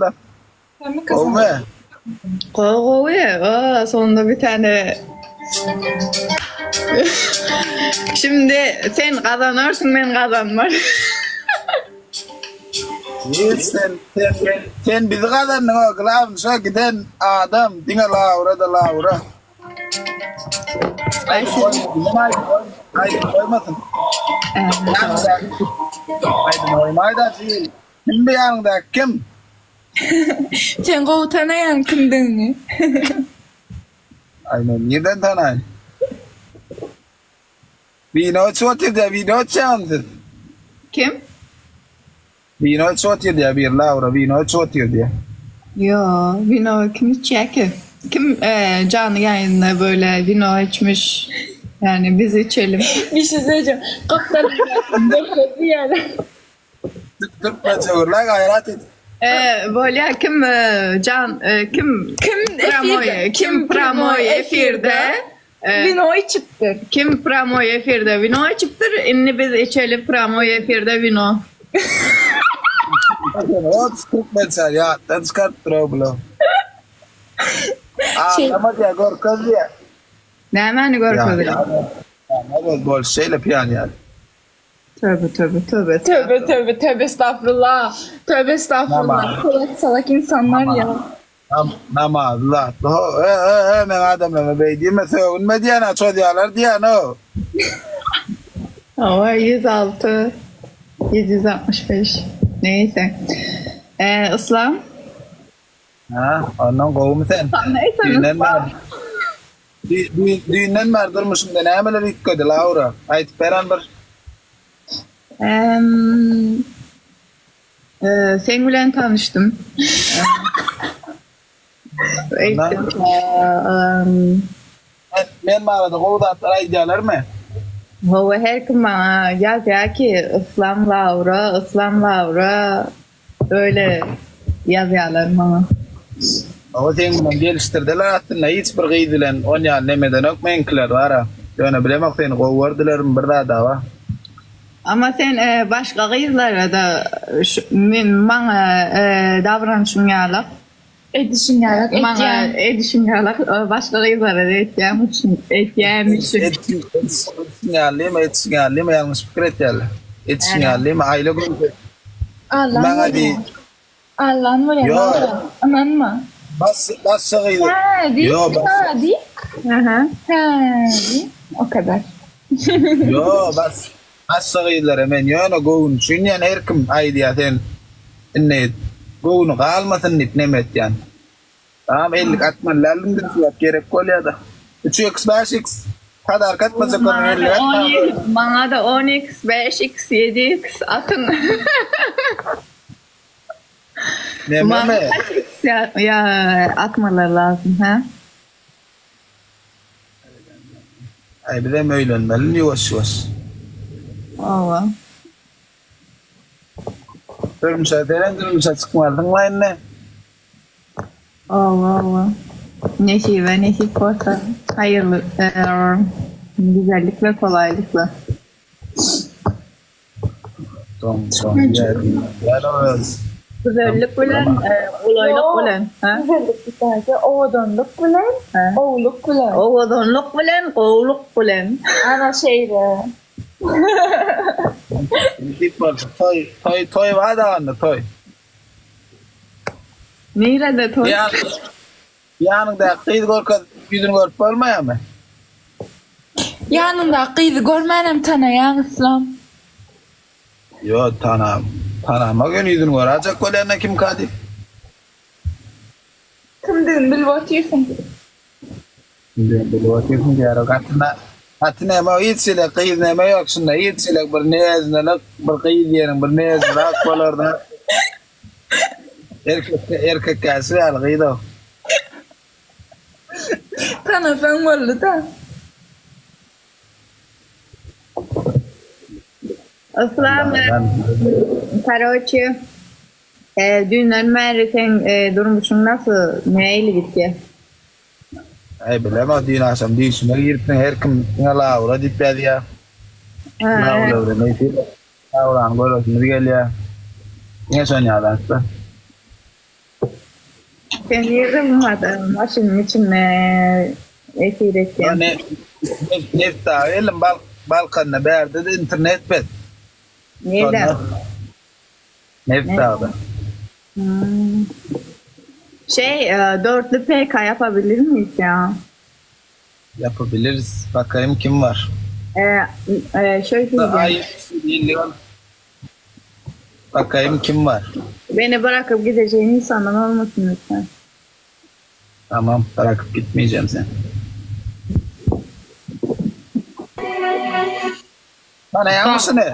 Islam? Gowmy? Gowy gowy. O, sonunda bir tane. Şimdi sen gazanarsyň men gazanmaryn. Hiç sen sen sen bizi gazandyň o glawny şo giden adam diňe Laura da Laura. Aýdym goýmasyn. Aýdym goýmaýda Kim bu ýanyňdaky kim? Sen gowy tanaýaň kimdigini. Aý men nirden tanaýyn? Wino içip otyr diýýär, wino içýäňizmi siz? Kim? Wino içip otyr diýýär biri Laura wino içip otyr diýýär. Ýo, wino kim içýär ki? Kim janly ýaýynda böyle wino içmiş? Yani biz içelim. Bir şey söyleyeceğim. Gapdalyndakyny görkez diýýär. Türkmençe gürle gaýrat et. Bolýa kim jan kim Kim pramoý efirde? kim pramoý efirde Wino içipdir. Kim pramoý efirde wino içipdir indi biz içeli pramoý efirde wino. Ot türkmençe ýatdan çykarypdyr o bular. Aglama diýýär görkez diýýär. Nämäni görkezeli? Näme bol şeýle piýan ýaly. Töbe töbe töbe Töbe töbe töbe estağfurullah. Töbe estağfurullah. Salak salak insanlar ya. Namazly zatly ho e e e meň adamlaryma beý diýme sögünme diýýän-ä çozýarlar diýýän ho. Hawa 106 765 neyse. Ee, Islam. Ha, ondan gowumy sen? Neyse Düýnden Islam. bäri Düýnden bäri durmuşyňda nämeler üýtgedi, Laura? Aýdyp beren bir. Emm, seň bilen tanyşdym. Men barada gowy zatlar aýdýarlarmy? Hawa, her kim maňa ýazýar ki, Yslam Laura, Yslam Laura. Öýle ýazýarlar maňa. Hawa seň bilen gelişdirdiler aslynda hiç bir gyz bilen on ýaly neme edenok meňkiler bara. Ýöne bilemok seni gowy gördülermi bir zada ba. Ama sen başga gyzlarada şu men maňa davranyşyň ýalak. Edişiň ýalak Maňa etýäň. edişiň ýalak başga gyzlara-da etýäň üçin etýän üçin. Edişiň ýaly diýme edişiň ýaly diýme ýalňyş pikir etýärler. Edişiň ýaly diýme aýla görse. Allan Maňa diý. bolýar. Allan bolýar Ýok. Laura ynanma. Baş başga gyz. Hä diý Ýok. hä diý. Aha. Hä diý o kadar. Ýok baş başga gyzlara men ýöne göwün üçin diýen her kim aýdýar sen indi göwni galmasyn diýip neme etýän. Tamam ellik atmaly däldim biz şu wagt gerek bolýada. Üç x bäş x podarka atmajak bolsaň ellik atma. Maňa-da on x bäş x ýedi x atyň. Nememi? Maňa kaç x ýa atmalar lazym hä? Aý bizem öýlenmeli ýuwaş ýuwaş. Hawa. Durmuşa senem durmuşa çykmarsyňla indi. Hawa hawa. Nesibe nesip bolsa haýyrly güzellik we kolaýlykla. Güzellik bilen, golaýlyk bilen. Güzellik diýse, owadanlyk bilen, gowulyk bilen. Owadanlyk bilen, gowulyk bilen. Ana şeýle. Nesip bolsa toý, toý, toý bar da onda toý. Nirede toý? Ýanyňdaky gyzy görkez ýüzüni görüp bolmaýarmy? Ýanyňdaky gyzy görmänem tanaýaň Yslam. Ýo tanam tanamak ýöne ýüzüni göräjek bolýanda kimka diýip. Kimdigini bilip otyrsyň. Kimdigini bilip otyrsyň diýýär gaty gaty neme hiç hili gyz neme ýok şunda hiç hili bir neznelik bir gyz diýeniň bir neznerak bolarda. Erkek erkek gelse ýaly gyz o. Tanasaň boldy-da. Yslam karoçe düýnden bäri seň durmuşyň nasy nähili gitýä? Aý bilemok düýn agşam düýşüme giripsiň her kim diňe Laura diýip ýazýa. Laura bilen efir. Laurany göresimiz gelýä. Diňe şony ýazarys-da. Sen nirde bulmadyn? Maşynyň içinde efir etýän. Ne, neft dagy geldim Bal Balkanda bärde de internet bet. Nirde? Neft dagda. Hmm. Şey, e, dörtlü PK yapabilir miyiz ya? Yapabiliriz. Bakayım kim var. E, e, şöyle diyeceğim. Ay, milyon. Bakayım kim var. Beni bırakıp gideceğin insandan olmasın lütfen. Tamam bırakıp gitmeyeceğim seni. Tanaýaňmy şuny?